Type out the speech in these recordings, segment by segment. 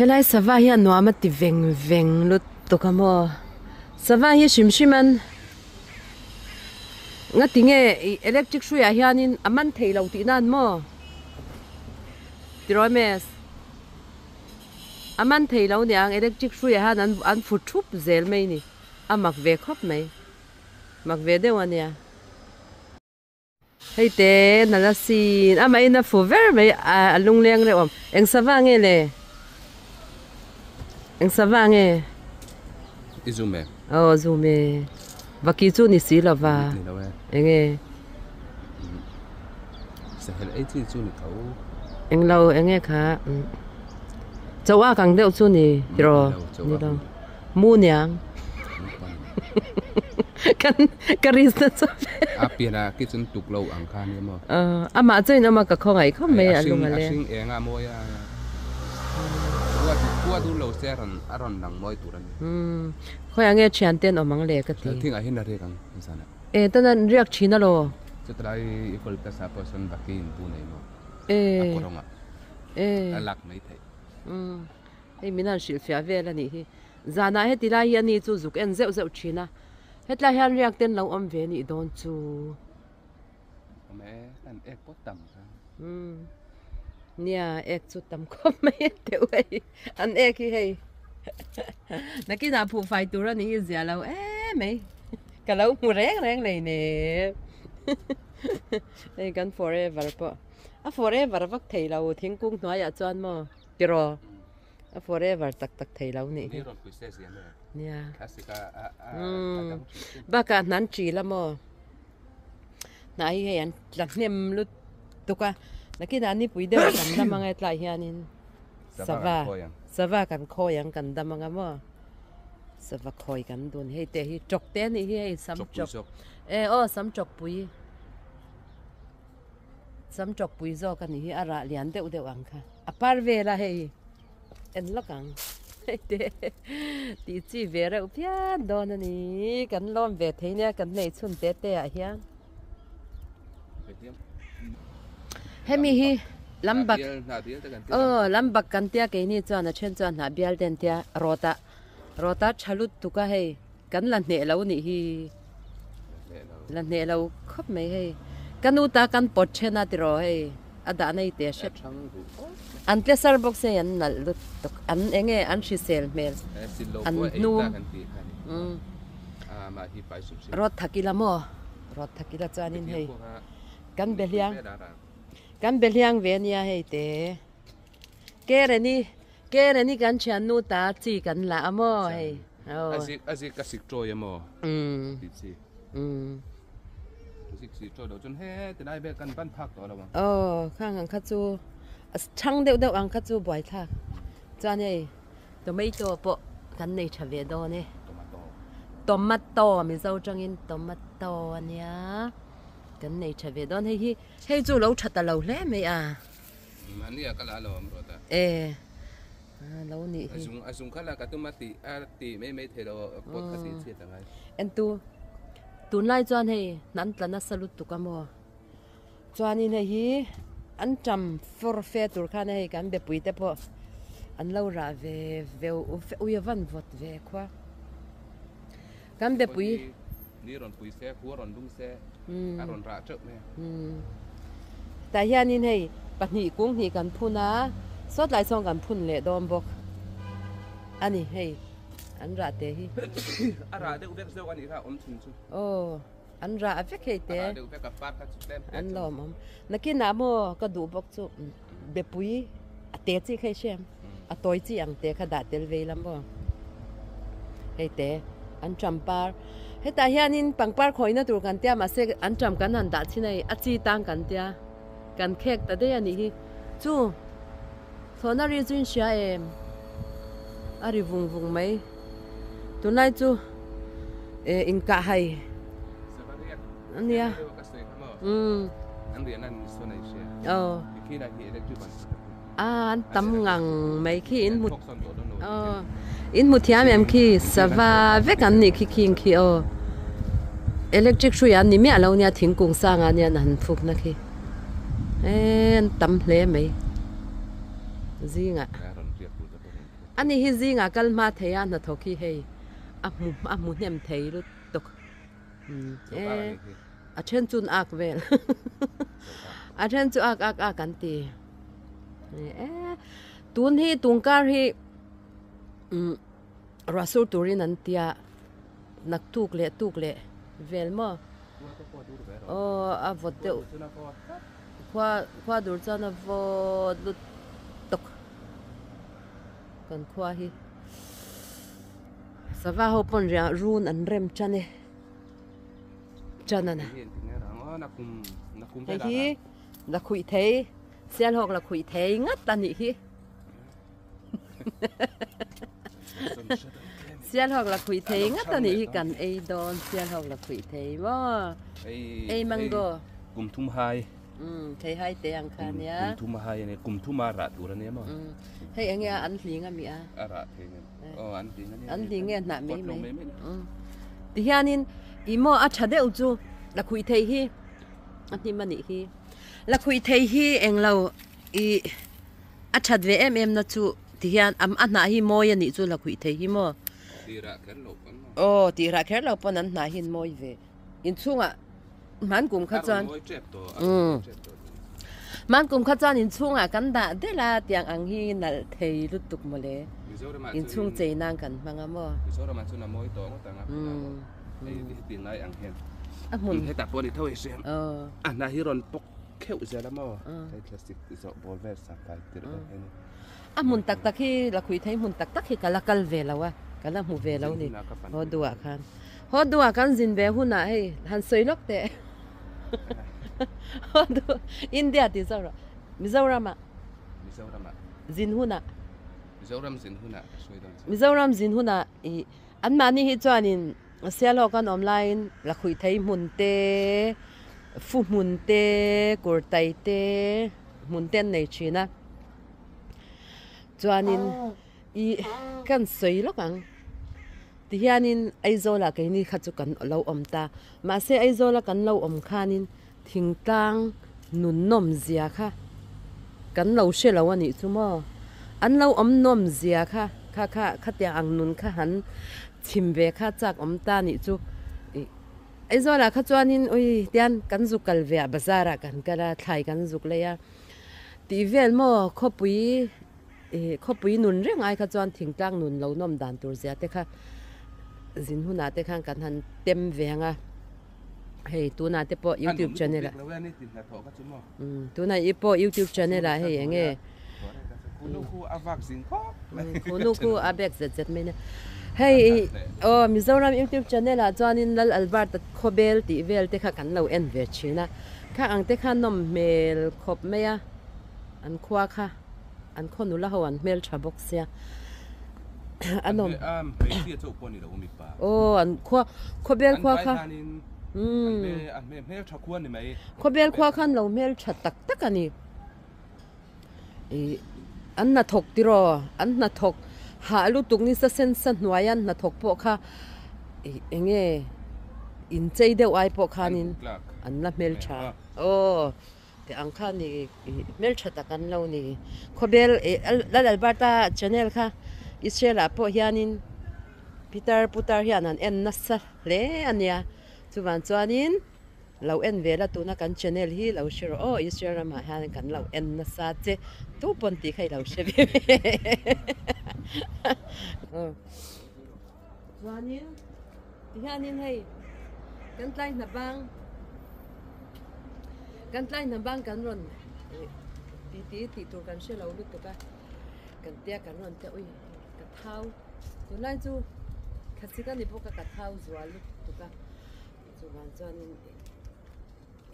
Helai sava hi a nuam a ti veng veng lutuk a maw sava hi hrim hrim an nga ti nge ih electric hruiah hianin a man thei lo tih nan maw tiraw mes a man thei lo niang electric hruiah hian an an fu thup zel mai ni a mak ve khawp mai mak ve deuh a nia. Hei te nala sin a mah in a fu ver mai a lungleng reuh awm eng sava nge le eng sava nge i zoom e aw zoom e vaki chu ni si lova ni lo e eng nge sahel ei chi chu ni tho eng lo eng nge kha chaw a kang deuh chu ni tiraw ni lo Mu niang. Kan ka ris na chu. A pian a ki chun tuk lo ang kha nia maw. Amah chu in awm a ka khawngaih khawp mai a lung a leng. A hring eng a mawi a. Khua khua dur lo se a rawn a rawn lang mawi tur a ni. Khawiah nge thian ten awm ang le ka ti. Thing ah hian a riak ang zan ah. E tana riak thin a law. Chutlai i kawlta sa pawh sawn baki in bu nei maw. A kawrawng ah. A lak mai theih. Hei min han hrilhfiah vel a nih hi. Zanah heti lai hi ani chu zuk en zeuh zeuh thin a. Hetlai hian riak ten lo awm ve nih dawn chu. Awm e, kan ek pawh tam kha. Umm. Nia, ek chu tam khawp mai a teuh hei. An ek hi hei. Nakinah phuhfai tur a nih hi zia lo em mai. Ka lo hmu reng reng lei nen. Hei kan forever pawh. A forever vak thei lo thingkung hnuaiah chuan maw. Tiraw? A forever tak tak thei lo nih hi. Nia. Umm. Bakah hnan ṭil a maw? Hnah hi hei an tla hnem lutuk a. Nakinah nipui deuh kan dam anga hetlai hianin sava sava kan khawi ang kan dam anga maw? Sava khawi kan dun hei te hi ṭawk te anih hi hei sam ṭawk. E aw sam ṭawkpui. Sam ṭawkpui zawk a nih hi a rah lian deuh deuh ang kha a par vel a hei en lawk ang hei te tih chi ve reuh phian dawn a ni kan lawm ve thei nia kan nei chhun te te ah hian hemi hi lambak aw lambak kan tia keini chuan a then chuan hnah bial te an tia rawt ah rawt ah tha lutuk a hei. Kan la hneh lo nih hi. La hneh lo khawp mai hei. Ka nu ta kan pawt then a tiraw hei a dah nei te hret. An tle sar bawk se an nalh lutuk an enge an hrisel hmel an hnum. Rawt thak ila maw rawt thak ila chuanin hei kan be hliang kan be hliang ve ania hei te Kereni Kereni kan thiannu ta chi kan la a maw hei. A zik a zik ka sik tawi a maw ti chi. Zik si tawi lo chuan he tilai vel kan ban phak tawh lo ang. Aw khang ang kha chu a chhang deuh deuh ang kha chu buai thlak. Chuan hei tomato pawh kan nei tha ve dawn e. Tomato. Tomato mizo tangin tomato a nia kan nei tha ve dawn. Hei hi hei chu lo tha ta lo hle mai a. Mahni a ka la lo am rawt a. E lo nih hi. A zung kha la ka tum a ti a ti mai mai thei lo pot kha ti chhiat angai. En tu tunlai chuan hei hnan tla nasa lutuk a maw chuanin hei hi an tam fawr fe tur khan hei kan bepui te pawh an lo rah ve veu ui a van vawt ve khua kan bepui ni rawn pui se khua rawn lum se a rawn rah teuh mai a. Tah hianin hei pahnih kung hnih kan phun a, sawtlai sawn kan phun leh dawn bawk a ni hei an rah te hi. A rah deuh vek zawk a nih kha awm chhun chu. Aw an rah vek hei te. A rah deuh vek a par kha chu tlem tlem. An lawm awm. Nakinah maw ka duh bawk chu bepui a te chi kha i hriam a tawi chi ang te kha dah tel vei la maw hei te an ṭam par hetah hianin pangpar khawihna tur kan tia mahse an ṭam kan han dah chin a hei a chi tang kan tia kan khek ta daih a nih hi chu thlawhna ri chu in hria em a ri vung vung mai tunlai chu eh inkah hai ania umm aw. A an tam ngang mai khi in hmu aw in hmu thiam em khi sava vek an nih khi khing khi aw electric hrui an ni miah lo nia thingkung sang ah nian a han fuk na khi eee an tam hle mai zingah. Ani hi zingah kal hma thei a hnathawk hi hei a hmu a hmu hnem thei lutuk e a then chun ak vel a then chu ak ak ak an ti e tun hi tungkar hi umm ruah sur turin an tia nak tuk leh tuk leh vel maw aw a vawt deuh khua khua dur chuan a vawt lutuk. Kan khua hi sava ho pawn riah run an rem tan e tan a ni hei hi la khuih thei sialhawk la khuih thei ngat a nih hi sialhawk la khuih thei ngat a nih hi kan ei dawn sialhawk la khuih thei maw ei mango kum thum hai Umm thei hai te ang kha nia. Kum thum a hai a nia, kum thum a rah tur a nia maw? Umm hei enge a an hling a mi a? A rah thei nge aw an hling a nia. An hling nge hnah mai mai. Umm tihianin ih maw a tha deuh chu la khuih thei hi a hnim a nih hi. La khuih thei hi englo ih a that ve em em na chu tihian a hnah hi mawi a nih chu la khuih thei hi maw? Tih rah kher lo pawn maw? Aw tih rah kher lo pawn an hnah hi an mawi ve. Inchhungah hman kum kha chuan hman kum kha chuan inchhungah kan dah delh a tiang ang hi nalh thei lutuk mawle inchhung chei nan kan hmang a maw Mizoramah chuan a mawi tawh ngawt ang a hei heti lai ang hian a hmun hetah pawh a ni tho e hriam a hna hi rawn pawk kheuh zel a maw hei thlasik zawh ball vel sak kai tirh vel hian A hmun tak tak hi Lakhuih thei hmun tak tak hi ka la kal ve lo a, ka la hmu ve lo ni haw duhah khan. Haw duhah kan zin ve hunah hei han sawi lawk teh. Haw duh India tih zawk rawh. Mizoramah. Mizoramah. Zin hunah. Mizoram zin hunah ka sawi dawn che. Mizoram zin hunah i anmahni hi chuanin Sialhawk an awm laiin Lakhuih thei hmun te, Fu hmun te, Kurtai te hmun te an nei thin a. Chuanin ih kan sawi lawk ang tihianin Aizawlah keini kha chu kan lo awm ta mahse Aizawla kan lo awm khanin thingtlang nun nawm zia kha kan lo hre lo a nih chu maw an lo awm nawm zia kha kha kha khatiang ang nun kha han chhim ve kha chak awm ta nih chu ih Aizawlah kha chuanin ui tian kan zuk kal ve a bazar ah kan kal a thlai kan zuk lei a. Tih vel maw khawpui ih khawpui nun reng ai kha chuan thingtlang nun lo nawm dan tur zia te kha zin hunah te khan kan han tem ve ang a hei tunah te pawh youtube channel ah umm tunah i pawh youtube channel ah hei eng nge khunu khu a bek zet zet mai nia hei ih aw Mizoram youtube channel ah chuanin Lal Albert-a khawbel tih vel te kha kan lo en ve thin a. Kha ang te kha nawm hmel khawp mai a, an khua kha an khaw nula ho an hmel tha bawk sia a nawm. Hmeichhia chauh pawh a ni lo mipa. Aw an khua khawbel khua kha. An vai khanin an hmel tha khua ni mai. Khawbel khua khan lo hmel tha tak tak a ni. Ih an hnathawk tiraw an hnathawk hah lutuk nisa sen sa hnuaia an hnathawk pawh kha ih eng nge inchei deuh ai pawh khanin an la hmeltha aw tih ang kha ni ih hmeltha tak an lo ni khawbel ih Lal Alberta channel kha Israel ah pawh hianin pitar putar hian an en nasa hle a nia chuvang chuanin. Lo en ve la tuna kan channel hi lo hre rawh aw Israel ramah hian kan lo en nasa che tu pawn tih kha i lo hre ve Chuanin tihianin hei kan tlai hna bang kan tlai hna bang kan rawn ti ti tih tur kan hre lo lutuk a kan tia kan rawn tia ui ka thau tunlai chu khasik a ni bawk a ka thau zual lutuk a. Chuvang chuanin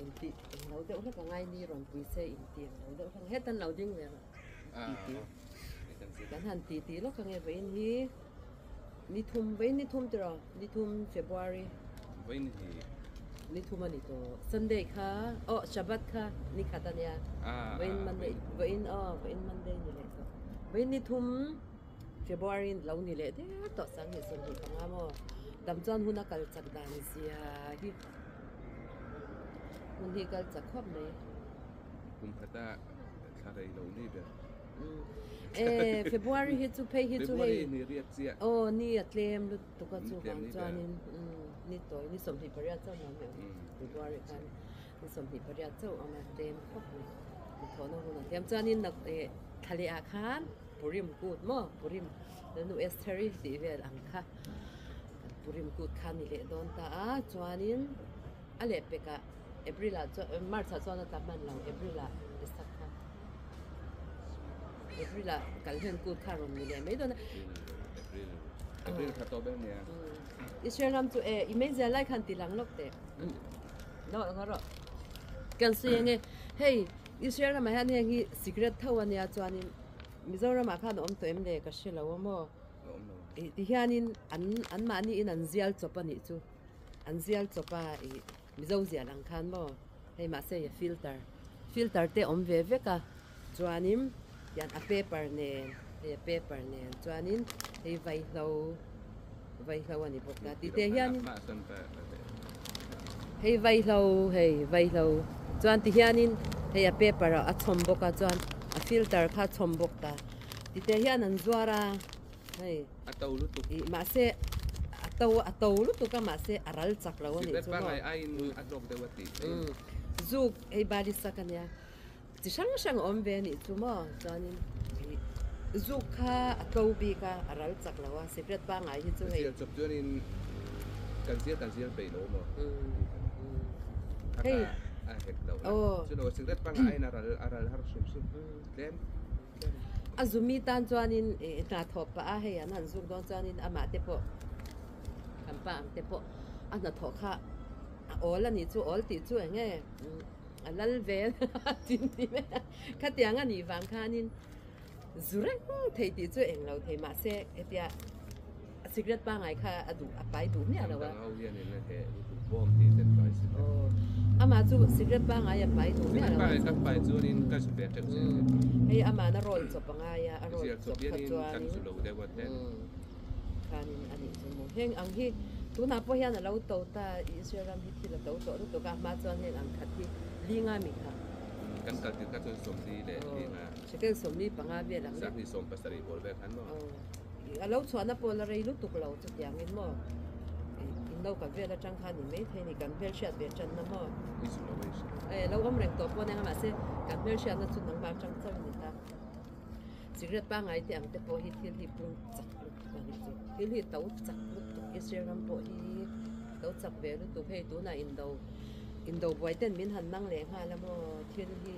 intih englo deuh hlek a ngai ni rawn pui se intih englo deuh hlek hetan lo ding ve rawh titi kan han titi lawk ange vawiin hi ni thum vawiin ni thum tiraw ni thum February vawiin hi ni thum a ni tawh Sunday kha aw Shabbat kha ni khat a nia vawiin Monday vawiin aw vawiin Monday ni leh tawh vawiin ni thum February lo ni leh der tawh 2025 maw dam chuan hun a kal chak dan zia hi hun hi kal chak khawp mai. Kum khata thla rei lo ni ber. E February hi chu phei hi chu hei February ni riat chiah. Aw ni a tlem lutuk a chuvang chuanin ni tawi ni 28 chauh a awm em February khan ni 28 chauh a awm a tlem khawp mai ni thawhna hun a tlem chuanin nak eh thla leh ah khan Purim kut maw Purim Lalnu Estheri tih vel ang kha kan Purim kut kha ni leh dawn ta a chuanin a lehpek ah April ah chuan March ah chuan a tla hman lo April ah Isak kha April ah kal hian kut kha rawn ni leh mai dawn a. April April kha tawp em nia. Israel ram chu e i mei lai khan ti lang lawk teh. Lo nga rawh. Kan sawi ange hei Israel ramah hian heng hi cigarette tho ania chuanin Mizoramah khan a awm tawh em le ka hre lo a maw. Ti hianin an anmahni in an zial chawp a nih chu. An zial chawp a ih Mizo zial ang khan maw hei mahse a filter filter te awm ve vek a chuanin tian a paper nen hei a paper nen chuanin hei vaihlo vaihlo a ni bawk a ti te hianin hei vaihlo hei vaihlo chuan ti hianin hei a paper ah a chhawm bawk a chuan a filter kha a chhawm bawk ta ti te hian an zuar a. Hei. A to lutuk. I mahse a to a to lutuk a mahse a ral chak lo a nih chu maw. Cigarette pangngai aiin a hlawk deuh a tih theih. Umm zuk hei bali sak a nia. Chi hrang hrang a awm ve a nih chu maw chuanin i zuk kha a to bik a a ral chak lo a cigarette pangngai hi chu hei. Zial chawp chuanin kan zial kan zial peih lo maw. Umm umm. Hei a hek lo a. Chulo cigarette pangngai aiin a ral a ral har hrim hrim tlem. A zumi tan chuanin ih hna thawh pah a, hei an han zuk dawn chuanin amah te pawh kan pa ang te pawh a hnathawh kha a awl a nih chu, awl tih chu eng nge a lal ve a tin ti mai a, khatiang a nih vang khanin zu reng thei tih chu eng lo thei mahse hetia Cigarette pangai kha a duh a pai duh miah lo a. Dang ho hian in a heh lutuk bawm tih ten pai si te. Aw amah chu cigarette pangai a pai duh miah lo a. Cigarette pangai kan pai chuan in ka zu ve teuh zel e. Hei amah na roll chawp a ngai a, a roll chawp kha chuan kan zu lo deuh a ten. Khanin a nih chu maw. Heng ang hi tunah pawh hian a lo to ta Israel ram hi thil a to tawh lutuk a, hma chuan heng ang khat hi linga mi kha. Kan kal tir kha chuan 40 leh linga. Shekel 45 vel ang. Sanghnih 17 bawr vel khan maw. A lo chhuahna pawh la rei lutuk lo chutiangin maw in lo kal vel atang khan ni maithei ni kan hmelhriat ve tanna maw e lo awm reng tawh pawh nia mahse kan hmelhriatna chu nangmah atang chauh a ni ta cigarette pangngai te ang te pawh hi thil hi pung chak lutuk a ni chu thil hi to chak lutuk Israel ram pawh hi to chak ve lutuk hei tunah indo indo buai ten min han nang leh nghal a maw thil hi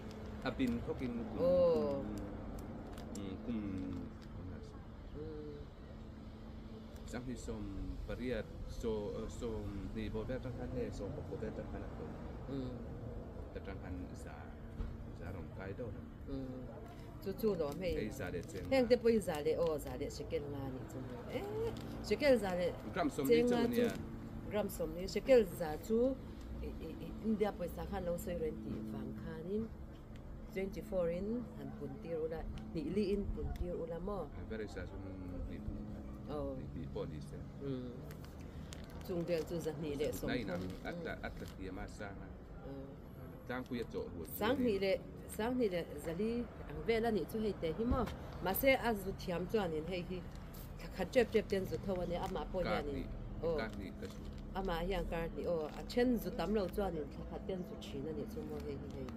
a pin khawkin kum kum Sanghnih 18 sawmhnih bawh vel atang khan nge 19 vel atang khan a tawp atang khan za za rawn kai deuh a. Chu chu lawm hei. Hei za leh cheng nga. Heng te pawh hi za leh aw za leh shekel nga nih chu maw e shekel za leh gram 40 chu nia. Gram 40 shekel za chu India pawisa khan lo sawi reng tih vang khanin 24 in han pun tir ula, hnih li in pun tir ula maw? Average ah chuan hnih thum kha, hnih hnih pawh ni se. Chung vel chu 130. Na in a tla thiam a sang a, tlangpui a chawh rual chu. Sanghnih leh 400 ang vel a nih chu hei te hi maw? Mahse a zu thiam chuanin hei hi thla khat tep tep ten zu tho a nia, amah pawh hianin aw amah hian kar hnih aw a then zu tam lo chuanin thla khat ten zu thin a nih chu maw hei hi hei.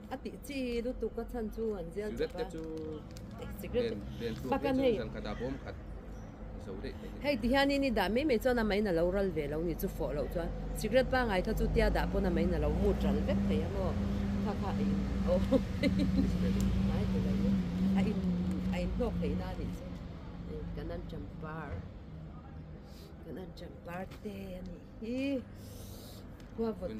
A tih chi lutuk a chhan chu an zial chawp a. Cigarette chu bakan hei hei ti hianin i dah mai mai chuan a main a lo ral ve lo ni chu fawh loh chuan cigarette pangai kha chu tia dah pawn a main a lo mut ral vek thei a maw kha kha a in aw mai ti lo a in a in hlawk theih na a nih chu kan an champar kan an champar te a nih hi. Khua vawt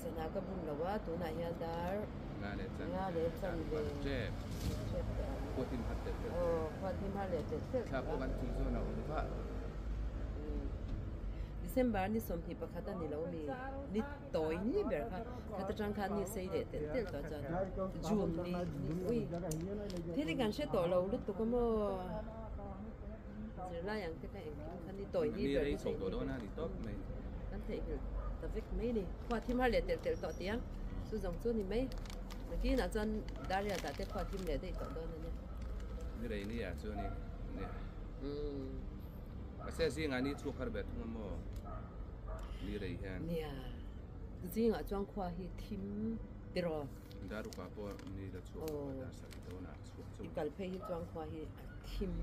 sana ka bun lo a tunah hian dar nga leh chan ve tep khua thim har telh telh aw khua thim har leh telh telh thla pawh kan chung zawn a awm va December ni 21 a ni lo mi ni tawi ni ber kha khat atang khan ni sei leh telh telh tawh chuan June ni ui thil hi kan hre tawh lo lutuk a maw. Zirlai ang te kha engkim kha ni tawi ni ber ni chho tawh dawn a ni tawp mai. Kan theihnghilh ta vek mai ni. Khua thim har leh telh telh tawh tih ang. Chu zawng chu ni mai. Nakinah chuan Dariat ah te khua thim leh daih tawh dawn a nia. Ni rei nia chuanin nia. Mahse zingah ni chhuak har ve thung a maw? Ni rei hian. Nia. Zingah chuan khua hi thim tiraw. Daruka pawh ni la chhuak tawh a, Darsari dawnah chhuak chu. I kal phei hi chuan khua hi a thim,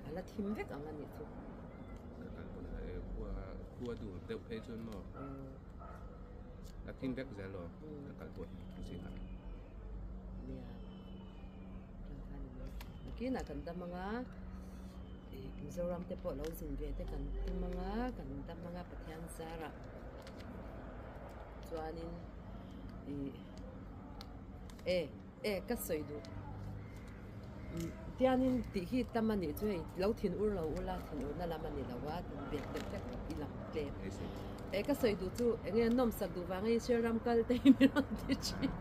a la thim vek ang a nih chu. Ka kal pawn a khua khua dur deuh phei chuan maw? A thim vek zel lo, ka kal pawh zingah. Nia. Nakinah kan dam anga Mizoram te pawh lo zin ve te kan tum anga kan dam anga Pathian zarah chuanin ih e e ka sawi duh tianin tih hi tam a nih chu hei lo thin ur lo ula thin urna lam a ni lo a bet deuh hlek i lang tlem e ka sawi duh chu eng nge nawmsak duh vang a Israel ram kal te hi min rawn ti thin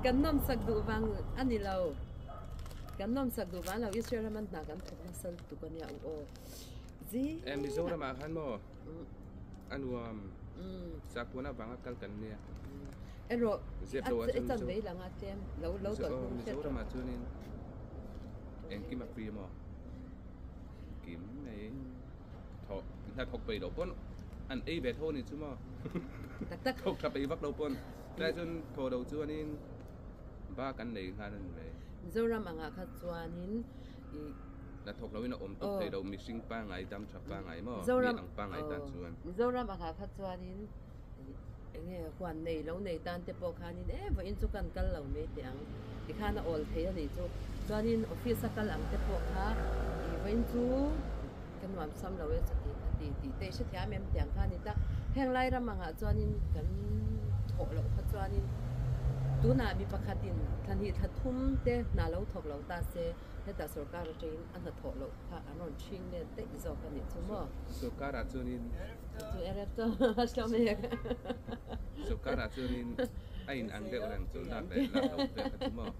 kan nawmsak duh vang a ni lo kan nawmsak duh vang lo Israel ram an hna kan thawk nasa lutuk a nia u aw. E Mizoram ah khan maw a nuam sakhuan avanga kal kan nia zep lo ah chuan Mizoram ah chuanin engkim a free maw kim mai thawh hnathawk peih loh pawn an ei ve tho a ni chu maw thawk tha peih vak lo pawn tlai chuan thawh loh chuanin bak an nei nghal a ni mai. Mizoram angah kha chuanin i. Na thawk loin a awm tawp thei lo, mihring pangngai, dam tha pangngai maw, mi ang pangngai tan chuan. Mizoram a kha chuanin eng nge huan nei lo nei tan te pawh khanin e vawiin chu kan kal lo mai teh ang tikhan a awl thei a nih chu. Chuanin office a kal ang te pawh kha i vawiin chu ka nuam sam lo e chuti a ti tih te i hrethiam em tiang kha a ni ta. Heng lai ram angah chuanin kan thawh loh kha chuanin tunah mi pakhatin thla hnih thla thum te hna lo thawk lo ta se. Heta sorkar atangin a hnathawh loh kha an rawn chhing let daih zawk a nih chu maw? Sorkar ah chuanin Chu erep chu a hlawm e. Sorkar ah chuanin a in ang deuh reng chu lak leh lak loh te kha chu maw?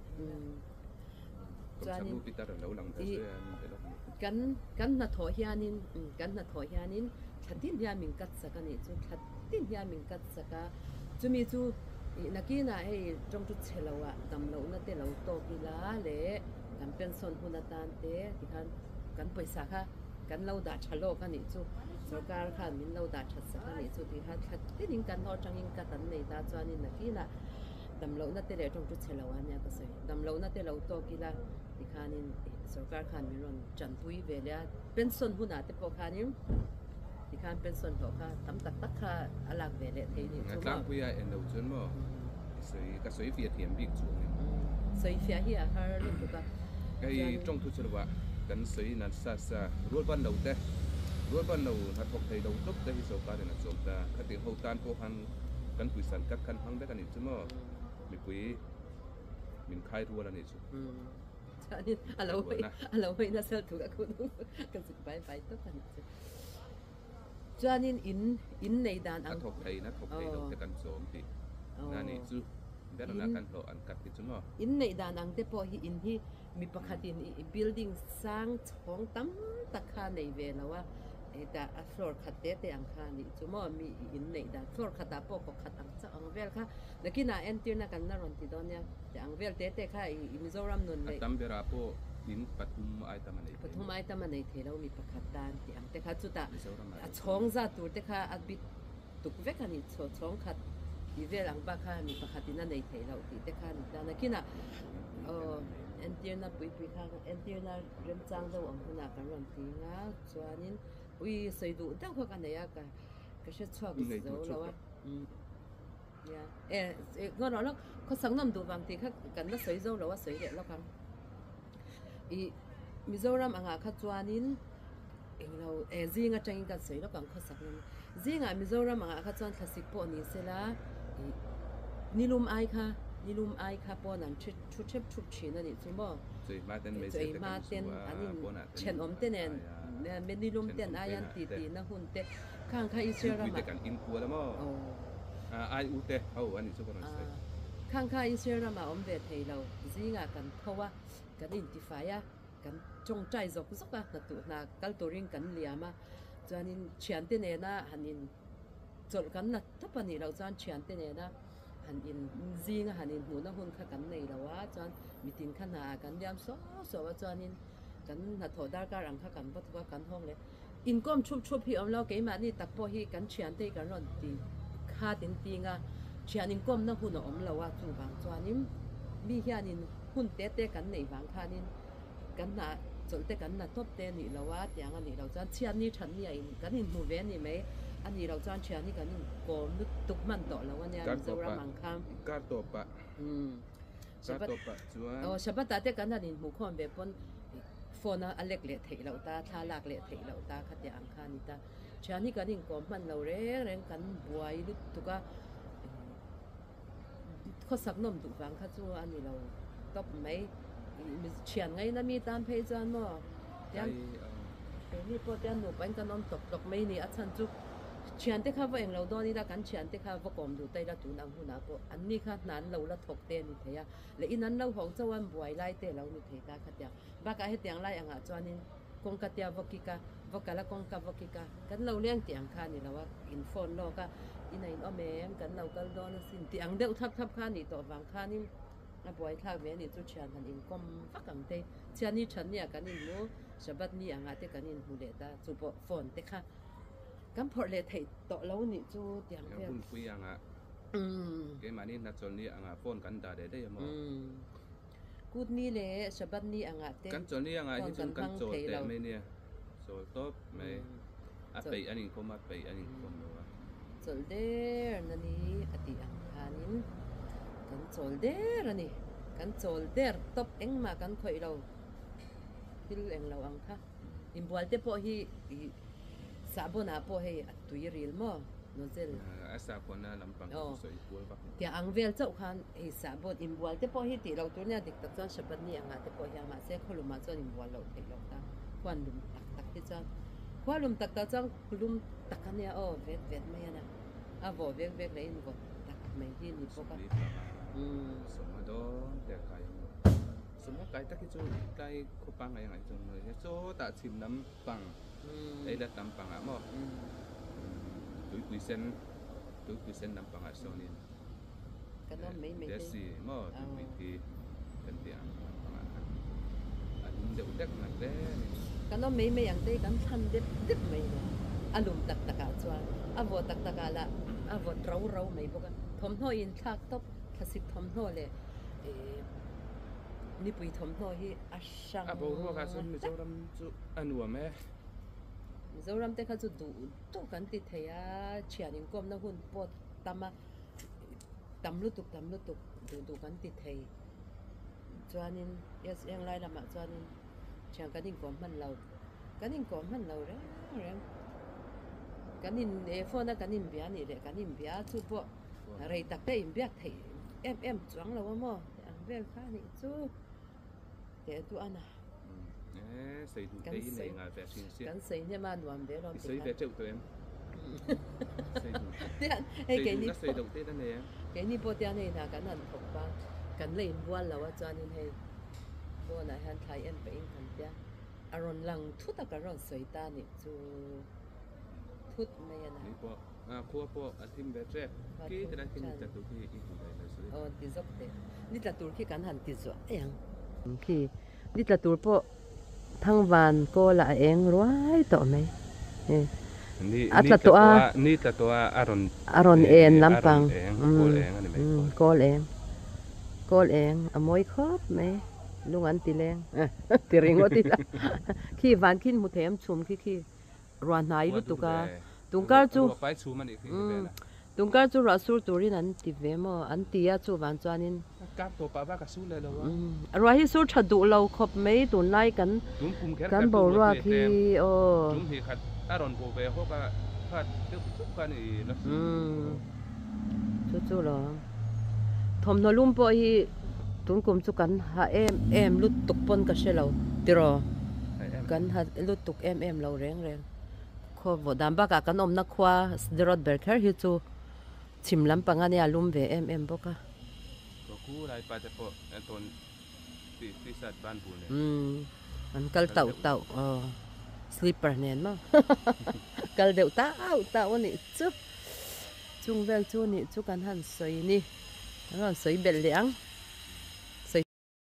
Kawmchhak nu pitar a lo lang ta zui a min be lawk ni. Kan kan hnathawh hianin kan hnathawh hianin thla tin hian min cut sak a nih chu thla tin hian min cut sak a chumi chu ih nakinah hei tawng chu chhe lo ah dam lohna te lo tawk ila leh kan pension hun atan te tikhan kan pawisa kha kan lo dah tha lawk a nih chu sorkar khan min lo dah that sak a nih chu tikhan thla tinin kan hlawh atangin cut an nei ta chuanin nakinah dam lohna te leh tawng chu chhe lo a nia ka sawi dam lohna te lo tawk ila tikhanin sorkar khan min rawn tanpui ve leh a pension hunah te pawh khanin Tikhan pension hlawh kha tam tak tak kha a lak ve leh thei nih chu maw? Tlangpuia en lo chuan maw i sawi ka sawi fiah thiam bik chu ang em? Sawi fiah hi a har lutuk a. Hei tawng thu chu lovah kan sawi nan sa sa rual ban lo te rual ban lo hnathawk thei lo tawp te hi sorkar in a chawm ta. Khatiang ho tan pawh khan kan puisan kat khan hmang vek a nih chu maw mipui min khai rual a nih chu. Chuanin a lo hawi a lo hawi nasa lutuk a kut ka zuk bai bai tawp a nih chu. Chuanin in in nei dan ang. A thawk thei na thawk thei lo te kan chawm tih na nih chu ber na kan hlawh an kat hi chu maw. In neih dan ang te pawh hi in hi mi pakhat in i building sang chhawng tam tak kha nei ve lo a hetah a floor khat te te ang kha nih chu maw mi in neih dan floor khat ah pawh kaw khat ang chauh ang vel kha nakinah entirna kan la rawn ti dawn nia tih ang vel te te kha i Mizoram nun neih. A tam berah pawh in pathum ai tam a nei thei. Pathum ai tam a nei thei lo mi pakhat tan tih ang te kha chutah a chhawng zat tur te kha a bit tuk vek a ni chhawng khat tih vel ang bak kha mi pakhat in a nei thei loh tih te kha a ni ta nakinah aw entirna pui pui kha entirna remchang deuh ang hunah kan rawn ti nga chuanin ui sawi duh deuh kha ka nei a ka ka hre chhuak zo lo a. Nia e ngaw rawh lawk khawsak nawm duh vang tih kha kan la sawi zo lo a sawi leh lawk ang ih Mizoram angah kha chuanin englo e zing atangin kan sawi lawk ang khawsak nawm zingah Mizoram angah kha chuan thlasik pawh ni sela ih nilum ai kha nilum ai kha pawn an thi thu thep thup thin a nih chu maw chawei hma ten an in thenawm te nen nilum ten ai an ti tih na hun te. Khang kha Israel ramah. Kan in kual a maw? Ai u te ho a nih chu ka rawn sawi. Khang kha Israel ramah awm ve thei lo. Zingah kan tho a, kan intifai a, kan tawngtai zawk zawk a, hnatuh hna kal turin kan liam a. Chuanin thiante nena han in chawlh kan la tawp a nih loh chuan thiante nena Han in zinga han inhmuhna hun kha kan nei lo a, chuan mitin kha hna ah kan liam suau suau a, chuanin kan hnathawh darkar ang kha kan va thawk a, kan hawng leh inkawm thup thup hi awm lo, keimahni tak pawh hi kan thiante hi kan rawn ti khat in ting a, thian inkawmna hun a awm lo a, chuvang chuanin mi hianin hun te te kan neih vang khanin kan hna chawlh te kan na tawp te a nih lo a, tiang a nih loh chuan chhiatni thatni a in kan inhmu ve a ni mai, a nih loh chuan thian hi kan inkawm lutuk hman tawh lo a nia Mizoram ang kha. Kar tawpah kar tawpah chuan. Aw Shabbat ah te kan han inhmuh khawm ve pawn phone a a lek leh theih loh ta, thla lak leh theih loh ta khatiang ang kha a ni ta. Thian hi kan inkawm hman lo reng reng kan buai lutuk a. Khawsak nawm duh vang kha chu a ni lo tawp mai. Thian ngaina mi tan phei chuan maw tiang keini pawh tiang nupa in kan awm tlawk tlawk mai ni. A chhan chu thiante kha va englo dawn ila kan thiante kha va kawm duh ta ila tun ang hunah pawh anni kha hna an lo la thawk te a ni thei a. Leh in an lo hawng chauh a an buai lai te a lo ni thei ta khatiang. Bakah hetiang lai angah chuanin kawngka tia va kik a, va kal a kawngka va kik a, kan lo leng tih ang kha a ni lo a, in phone lawk a, in a in awm em, kan lo kal dawn asin tih ang deuh thlap thlap kha a nih tawh vang khanin a buaithlak ve a nih chu thian han inkawm vak ang te, chhiat ni that nia kan inhmu, Shabbat ni angah te kan inhmu leh ta, chu pawh phone te kha kan phawrh leh theih tawh lo nih chu tiang vel. Hunpui angah keimahni hnachawlh ni angah phone kan dah leh daih a maw? Kut ni leh Shabbat ni angah te Kan chawl ni angah hi chuan kan chawl teh mai nia, chawl tawp mai. A peih an inkhawm a, peih an inkhawm lo a. Chawlh der na ni a tih ang khanin kan chawl der a ni. Kan chawl der tawp engmah kan khawih lo thil englo ang kha. Inbual te pawh hi sahbawnah pawh hei a tui ril maw nozzle. A sahbawn a lampang kha chu sawi kual vak. Tiang ang vel chauh khan hei sahbawn inbual te pawh hi tih loh tur nia dik tak chuan Shabbat ni angah te pawh hian mahse khawlumah chuan inbual loh theih loh ta khuan lum tak tak hi chuan khua lum tak tak chuan lum tak a nia aw vet vet mai a nia a vawh vek vek leh in vawt tak mai hi ni bawk a. Sawma dawn te a kai ang. Sawma kai tak hi chu tlai khaw pangngai angah hi chuan mawi hle. Sawtah chhim lam pang ei la tam pangah maw tuipui sen tuipui sen lam pangah sawnin desi maw tuipui thi kan tih ang lam pangah khan a lum deuh hlek ngat hle a ni. Kan awm mai mai ang te kan thlan dep dep mai lo a lum tak takah chuan a vawt tak takah lah a vawt rau rau mai bawk a thawmhnaw inthlak tawp thlasik thawmhnaw leh Nipui thawmhnaw hi a hrang A boruak ah chuan Mizoram chu a nuam e. Mizoram te kha chu duh duh kan ti thei a, thian inkawmna hun pawh tam a, tam lutuk tam lutuk duh duh kan ti thei. Chuanin yes eng lai lamah chuanin thian kan inkawm hman lo, kan inkawm hman lo reng reng. Kan in phone a kan inbia nih leh kan inbia chu pawh Rei tak te inbiak theih em em chuang lo a maw tih ang vel kha anih chu teh duh a na. E sei duh te i nei ngai ve thin sia. Kan sei hnem a nuam ve lawm ti kha. I sei ve teuh tawh em? Sei duh. Sei duh na sei loh te la nei em? Keini pawh tian hei hna kan han thawk pa kan la inbual lo a chuanin hei pawnah hian thlai en pah in kan tia a rawn lang thut a kan rawn sawi ta anih chu thut mai a na. Khua pawh a thim ve ṭep. Khi tilai khi ni tla tur khi i hmu ve lo sawi. Aw ti zawk teh. Ni tla tur khi kan han ti zuah mai ang. Khi ni tla tur pawh Thangvan kawlah a eng ruai tawh mai. A tla tawh a. Ni tla tawh a a rawn a rawn en lampang. A rawn eng, kawl eng a ni mai. Kawl eng. Kawl eng a mawi khawp mai. Lung an ti leng. Ti ringawt ila. Khi van khi hmu thei am chhum khi khi. Ruah hnai lutuk a, tungkar chu tungkar chu ruah sur turin an ti ve maw? An ti a, chuvang chuanin ruah hi sur tha duh lo khawp mai tunlai kan kan boruak hi aw. Chu chu lo thawmhnaw lum pawh hi tunkum chu kan ha em em lutuk pawn ka hre lo tiraw? Kan ha lutuk em em lo reng reng. Khaw vawh dan bakah kan awmna khua Sderot ber kher hi chu chhim lampang a nia lum ve em em bawk a. Umm an kal tauh tauh aw slipper nen maw kal deuh tauh tauh a nih chu. Chung vel chu nih chu kan han sawi ni. An rawn sawi belh leh ang.